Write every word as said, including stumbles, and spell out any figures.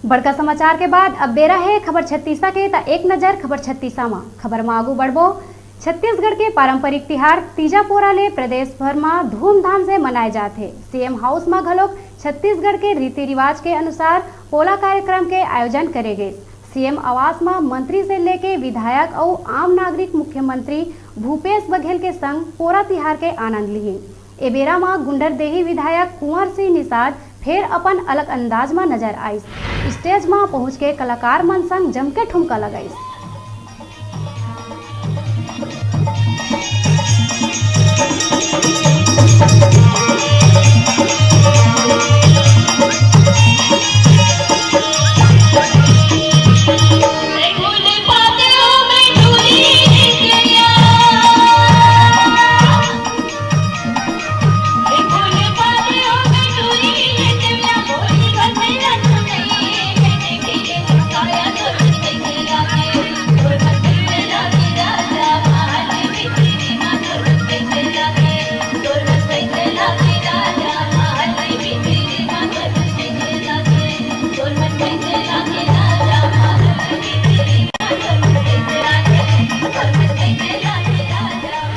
बड़का समाचार के बाद अब बेरा हे खबर छत्तीसा के, त एक नजर खबर छत्तीसा म। खबर म आगू बढ़बो। छत्तीसगढ़ के पारंपरिक तिहार तीजा पोरा ले प्रदेश भर म धूमधाम से मनाए जात हे। सीएम हाउस म घलोक छत्तीसगढ़ के रीति रिवाज के अनुसार पोला कार्यक्रम के आयोजन करे गइस। सीएम आवास म मंत्री से लेके विधायक अउ आम नागरिक मुख्यमंत्री भूपेश बघेल के संग पोरा तिहार के आनंद लिही। ए बेरा म गुंडरदेही विधायक कुंवर सिंह निषाद फेर अपन अलग अंदाज म नजर आइस। स्टेज म पहुंच के कलाकार मन संग जमके ठुमका लगाइस।